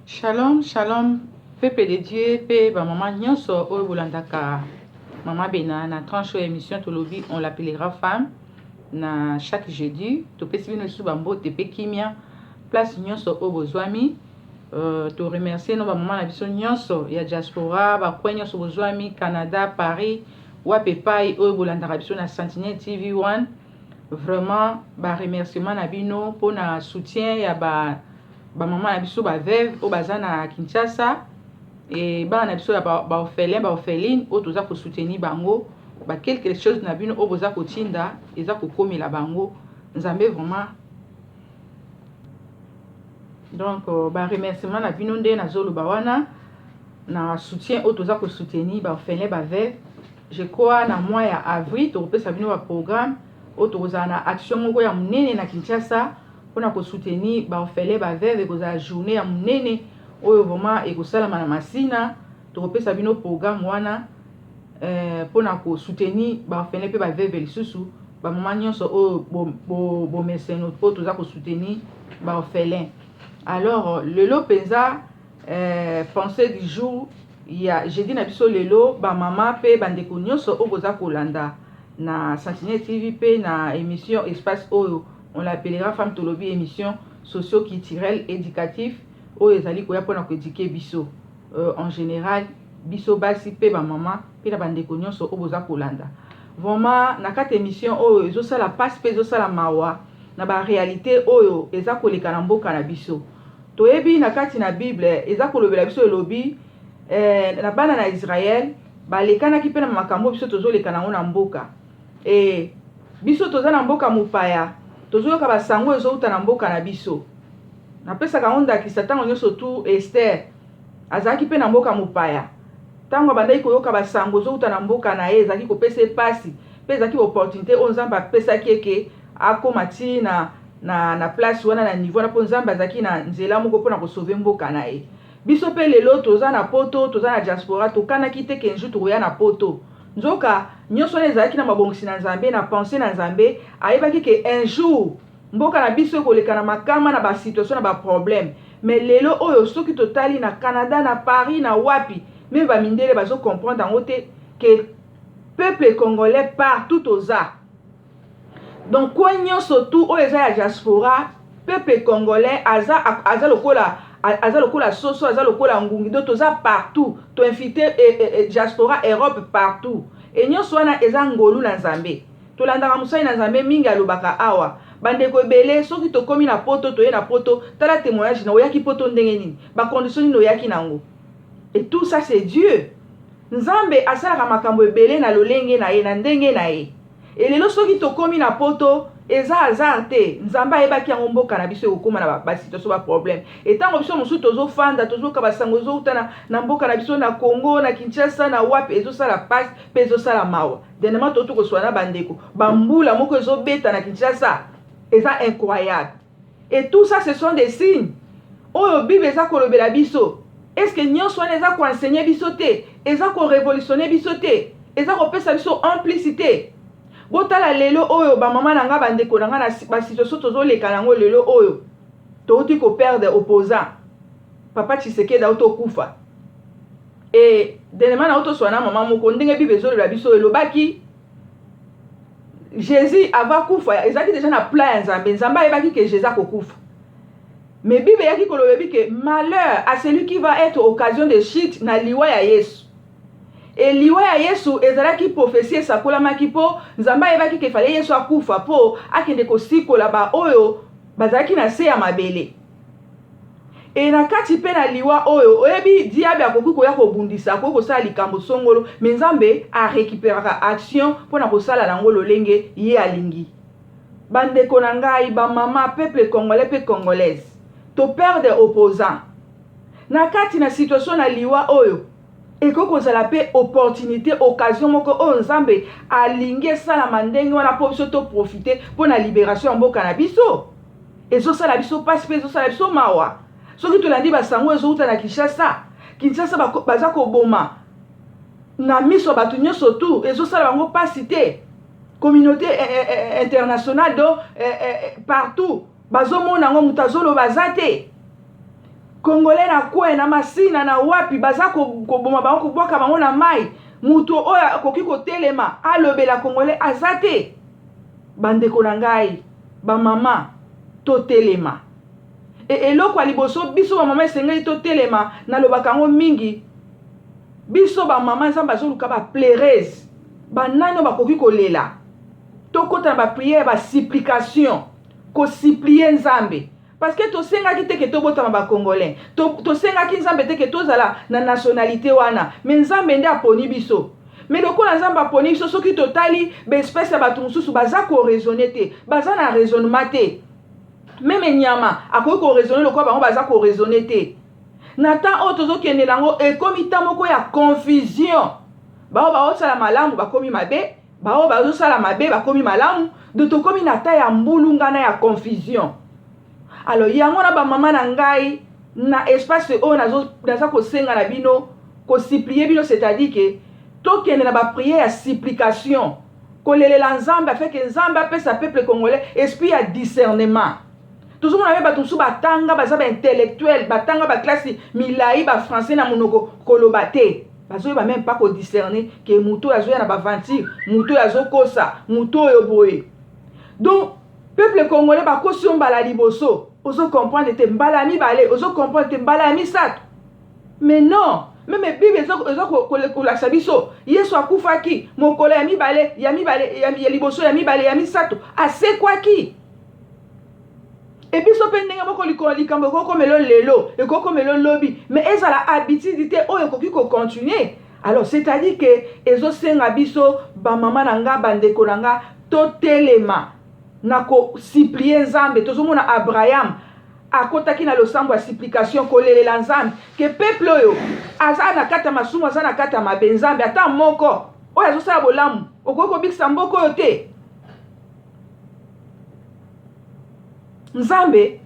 Shalom shalom peuple de Dieu pe ba maman nyonso oyo bolandaka mama Bena na tranche oyo émission tolobi on l'appellera femme na chaque jeudi topesi bino lisusu bambote pe kimia place nyonso oyo bozwami. To remercier no ba maman na biso nyonso ya diaspora ba coin nyonso bozwami Canada, Paris, wapi epai oyo bolandaka biso na Sentinelle TV 1. Vraiment ba remerciement na bino pona soutien ya ba ba maman na biso ba veuve oyo baza na Kinshasa et bana na biso ya ba orphelin ba orpheline oyo toza ko soutenir bango ba quelque chose na bino oyo boza kotinda eza kokomela bango Nzambe vraiment. Donc ba remerciement na bino nde nazoloba wana na soutien oyo toza ko soutenir ba orphelin ba veuve. Je crois na mois ya avril tokopesa bino ba programme oyo tokozala na action moko ya monene na Kinshasa pona ko soutenir ba orphelin ba veuve. Ekozala journée ya monene oyo vraiment ekosalama na Masina. Tokopesa bino programme wana pona ko soutenir ba orphelin pe ba veuve lisusu ba maman nyonso oyo bomeseno oyo toza ko soutenir ba orphelin. Alors lelo penza pensée du jour ya jeudi na biso lelo ba mama pe bandeko nyonso oyo boza kolanda na Sentinelle TV pe na émission espace oyo on l'appellera femme tolobi émission socio-culturelle éducatif oyo ezali koya pona ko éduquer biso en général biso basi pe ba mama pe na bandeko nyonso oyo boza kolanda. Vraiment na kati émission oyo ezosala pasi pe ezosala mawa na ba réalité oyo eza koleka na mboka na biso. Toyebi na kati na Bible eza kolobela biso elobi na bana na Israël balekanaki pe na makambo biso tozoleka nango na mboka. Biso toza na mboka mopaya, tozoyoka basango ezouta na mboka na biso. Napesaka yango ndakisa ntango nyonso tu Esther azalaki pe na mboka mopaya. Ntango abandaki koyoka basango ezouta na mboka na ye ezalaki kopesa ye pasi pe ezalaki opportunité oyo Nzambe apesaki ye ke akoma ti na place wana na niveau wana po Nzambe azalaki na nzela moko pona ko sauver mboka na ye. Biso pe lelo toza na poto, toza na diaspora, tokanaki te ke un jour tokoya na poto. Nzoka nyonso wana ezalaki na mabongisi na Nzambe, na pensee na Nzambe, ayebaki ke un jour mboka na biso ekoleka na makama, na ba situation, na ba problème. Mais lelo oyo soki totali na Canada, na Paris, na wapi, meme ba mindele bazo comprendre yango te ke peuple congolais partout toza. Donc coin nyonso tout oyo eza ya diaspora, peuple congolais aza lokola aza lokola soso, aza lokola ngungi. Donc toza partout, to infiltrer diaspora Europe partout. Et nyonso wana eza ngolu na Nzambe. Tolandaka mosali na Nzambe mingi alobaka awa bandeko ebele soki tokomi na poto, toye na poto, tala témoignage na oyaki poto ndenge nini, ba condition nini oyaki nango. Et tout ça c'est Dieu. Nzambe asalaka makambo ebele na lolenge na ye, na ndenge na ye. Et lelo soki tokomi na poto eza hasard te, Nzambe ayebaki yango mboka na biso ekokoma na ba situation ba problème. Et tango biso mosusu tozofanda tozoka basango ezouta na mboka na biso na Congo, na Kinshasa, na wapi, ezosala pasi pe ezosala mawa. Dernièrement totu koswana na bandeko, ba mbula moko ezobeta na Kinshasa eza incroyable. Et tout ça ce sont des signes oyo Bible eza kolobela biso. Est-ce que nyonso wana eza ko enseigner biso te, eza ko révolutionner biso te, eza kopesa biso amplicité? Botala lelo oyo ba mama na nga, bandeko na nga, na ba situation tozoleka nango lelo oyo, touti ko perdre opposant papa Tshisekedi auti okufa. Et dernièrement na otoswana na mama moko ndenge Bible ezoloba biso elobaki Jésus avant kufa ezalaki déjà na plan ya Nzambe. Nzambe ayebaki ke Jésus akokufa. Mais Bible eyaki koloba ke malheur à celui qui va être occasion de chute na liwa ya Yesu. Et liwa ya Yesu ezalaki prophétie esakolamaki po Nzambe ayebaki ke fallait Yesu akufa po akende kosikola ba oyo bazalaki na se ya mabele. E na kati pe na liwa oyo oyebi diable akoki koya kobundisa, akoki kosala likambo songolo, mais Nzambe a récupéraka action pona kosala nango lolenge ye alingi. Bandeko na ngai, ba mama, peuple congolais pe congolaise, to perdre opposant na kati na situation na liwa oyo ekoki kozala pe opportunité, occasion moko oyo Nzambe alingi esalama ndenge wana po biso to profiter pona libération ya mboka na biso. Ezosala biso pasi pe ezosala biso mawa soki tolandi basango ezouta na Kinshasa. Kinshasa baza koboma na miso ya bato nyonso tu, ezosala bango pasi te. Communauté internationale donc partout bazomona yango, moto azoloba aza te. Congolais na coin na Masina na wapi baza koboma bango, kobwaka bango na mai. Moto oyo akoki kotelema alobela Congolais aza te. Bandeko na ngai, bamama, totelema. E eloko ya liboso, biso bamama esengeli totelema. Nalobaka yango mingi, biso bamama, Nzambe azoluka bapleureuse, banani oyo bakoki kolela. Tokɔta na baprière, basupplication, kosupplier Nzambe, parce que tosengaki te ke tobotama Bacongolais, tosengaki Nzambe te ke tozala na nationalité wana, mais Nzambe nde aponi biso. Mais lokola Nzambe aponi biso, soki totali baespèce ya bato mosusu, baza koraisonner te, baza na raisonnement te. Même nyama akoki koraisonner lokola bango baza koraisonner te. Na temps oyo tozokendela yango, ekomi temps moko ya confusion. Bao baosala malamu bakomi mabe, bao bazosala mabe bakomi malamu. Donc tokomi na temps ya mbulungana, ya confusion. Alors yango na bamama na ngai, na espace oyo naza kosenga na bino, kosupplier bino, c'est-à-dire ke tokende na baprière ya supplication, kolelela Nzambe afin ke Nzambe apesa peuple congolais esprit ya discernement. Tozomona mpe bato mosusu batanga, baza baintellectuel, batanga baclasse milai, bafrançais na monoko koloba te, bazoyeba même pas kodiscerner ke moto oyo azoya na baaventure, moto oyo azokosa, moto oyo boye. Donc peuple congolais, bakosi yo mbala liboso, ozocomprendre te, mbala ya mibale ozocomprendre te, mbala ya misato. Mais non, même Bible eza kolakisa biso, Yesu akufaki mokolo ya mibale, ya mibale, ya liboso, ya mibale, ya misato, asekwaki. E biso mpe ndenge moko, likambo ekokomela lelo, ekokomela lobi, mais ezala habitude te oyo ekoki kocontinuer. Alors c'est-à-dire ke ezosenga biso bamama na nga, bandeko na nga, totelema na kosupplier Nzambe. Tozomona Abraham akotaki na losambo ya supplication, kolelela Nzambe ke peuple oyo aza na kati ya masumu, aza na kati ya mabe. Nzambe, ata moko oyo azosala bolamu, okoki kobikisa mboka oyo te, Nzambe?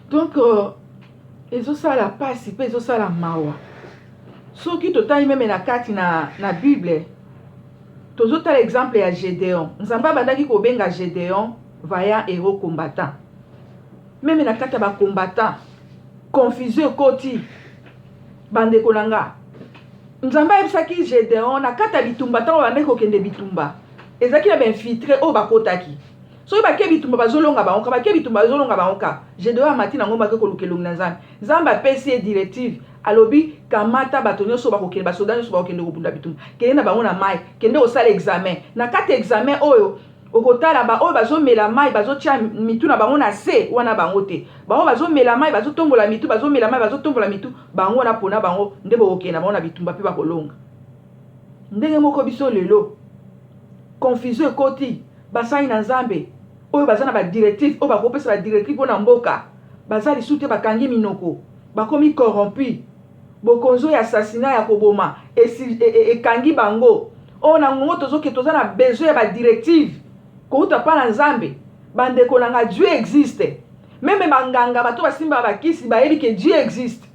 Donc ezosala mpasi mpe ezosala mawa. Soki totali même na kati na Bible, tozotala exemple ya Gédéon. Nzambe abandaki kobenga Gédéon vaillant héros combattant. Même na kati ya bacombattant, confusion ekoti. Bandeko na nga, Nzambe ayebisaki Gédéon na kati ya bitumba, ntango bandaki kokende bitumba, ezalaki na bainfiltré oyo bakotaki. Soki bake bitumba, bazolonga bango ka, bake bitumba, bazolonga bango ka. Gédéon amati nango, bake koluka elongi na Nzambe. Nzambe apesi ye directive, alobi: "Kamata bato nyonso bakokende, basoda nyonso bakokende kobunda bitumba, kende na bango na mai, kende kosala examen. Na kati ya examen oyo, okotala baoyo bazomela mai, bazotia mitu na bango na se wana, bango te. Bango bazomela mai, bazotombola mitu, bazomela mai, bazotombola mitu, bango wana, mpona bango nde bokokende na bango na bitumba mpe bakolonga." Ndenge moko biso lelo, confusion ekoti. Basali na Nzambe oyo baza na badirective, oyo bakopesa badirective mpona mboka, baza lisusu te, bakangi minoko, bakomi corrompu. Bokonzi oyo assassinat, ya koboma, ekangi bango. Oyo na ngongo tozoke, toza na besoin ya badirective kouta mpa na Nzambe. Bandeko na nga, Dieu existe. Même banganga, bato basimbaka bakisi, bayebi ke Dieu existe.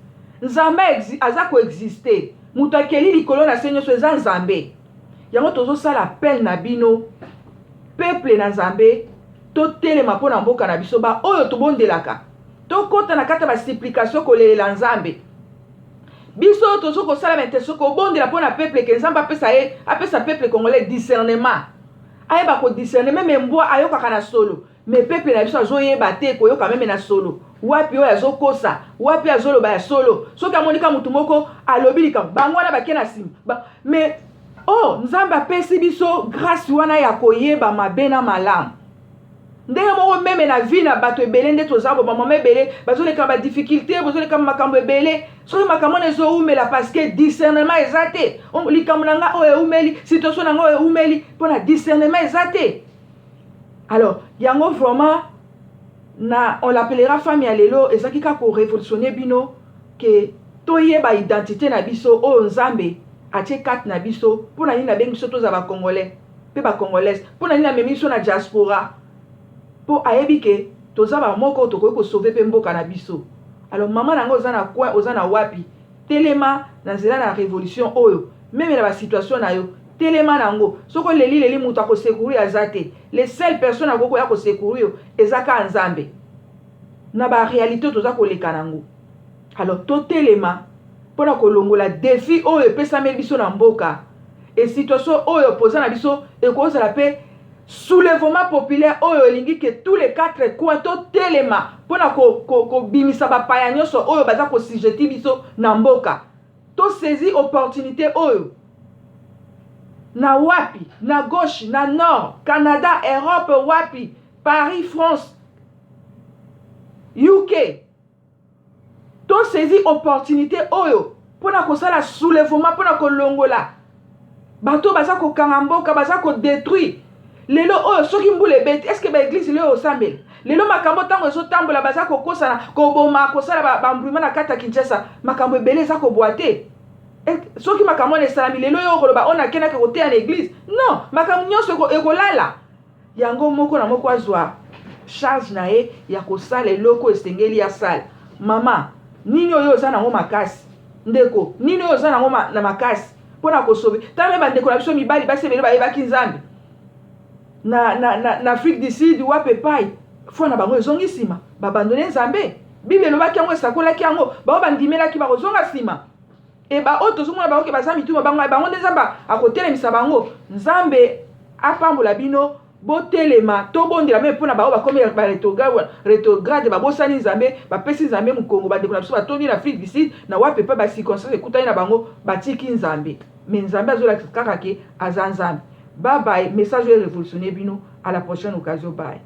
Nzambe aza koexister. Moto akeli likolo na se nyonso eza Nzambe. Yango tozosala appel na bino, peuple na Nzambe, totelema mpo na mboka na biso. Baoyo tobondelaka, tokɔta na kati ya basupplication, kolelela Nzambe. Biso oyo tozo kosala maintention, kobondela mpo na peuple, ke Nzambe apesa ye, apesa peuple congolais discernement, ayeba kodiscerner. Même mbwa ayokaka na solo, mais peuple na biso azoyeba te koyoka même na solo, wapi oyo azokosa, wapi azoloba ya solo. Soki amonika motu moko alobi likambo, bango wana bake na nsima ba, mais oh, Nzambe apesi biso grâce wana ya koyeba mabe na malamu. Ndenge moko même na vie na bato ebele, nde toza bo bamama ebele bazoleka badifficulté, bozoleka makambo ebele. Soki makambo wana ezowumela, parce que discernement eza te. Likambo na nga oyo eumeli, situation na nga oyo eumeli, mpona discernement eza te. Alors yango vraiment, na On l'appellera femme ya lelo, ezalaki kaka korévolutionner bino ke toyeba identité na biso oyo Nzambe atie kati na biso. Mpo na nini abengi biso tozala Bacongolais mpe Bacongolaise? Mpo na nini amemi biso na diaspora? Mpo ayebi ke toza bamoko tokoki kosauver mpe mboka na biso. Alors mama na yango, oza na coin, oza na wapi, telema na nzela na révolution oyo. Même na basituation na yo, telema na yango. Soki oleli leli, moto akosecourir aza te. Le seul personne akoki koya kosecourir yo eza kaka Nzambe. Na ba réalité oyo toza koleka nango. Alors totelema mpona kolongola défi oyo epesameli biso na mboka. E situation oyo poza na biso ekozala mpe soulèvement populaire oyo elingi ke tous les quatre coins totelema mpona kobimisa ko, ko bapaya nyonso oyo baza koassujettir biso na mboka. Tosaisir opportunité oyo na wapi? Na gauche, na nord, Canada, Europe, wapi, Paris, France, UK. Tosaisir opportunité oyo mpona kosala soulèvement, mpona kolongola bato baza kokanga mboka, baza kodétruire. Lelo oyo soki mbula ebeti, est-ce baéglise lelo osambela? Lelo makambo ntango ezotambola, baza kokosana, koboma, kosala bambruma na kati ya Kinshasa, makambo ebele eza kobwa te. Soki makambo wana esalami lelo, oyo okoloba oyo nakendaki koteya na église? Non, makambo nyonso ekolala yango. Moko na moko azwa charge na ye ya kosala eloko esengeli asala. Mama, nini oyo oza nango makasi? Ndeko, nini oyo oza nango na makasi mpona kosauver? Tala me bandeko na biso mibali, basi ebele bayebaki Nzambe na Afrique du Sud, wapi epai foi na bango ezongi nsima, baabandonner Nzambe. Bible elobaki yango, esakolaki yango, bango bandimelaki bakozonga nsima. E baoyo tozomona bango ke baza mituma, bango bango nde Nzambe akotelemisa bango. Nzambe apambola bino. Botelema, tobondela me mpona bango bakomi barétrograde, babosani Nzambe, bapesi Nzambe mokongo. Bandeko na biso batondi na Afrique du Sud, na wapi epai bacirconstance ekutani na bango, batiki Nzambe. Me Nzambe azolakisa kaka ke aza Nzambe. Bye bye. Message oyo révolutionne bino. À la prochaine occasion, bye.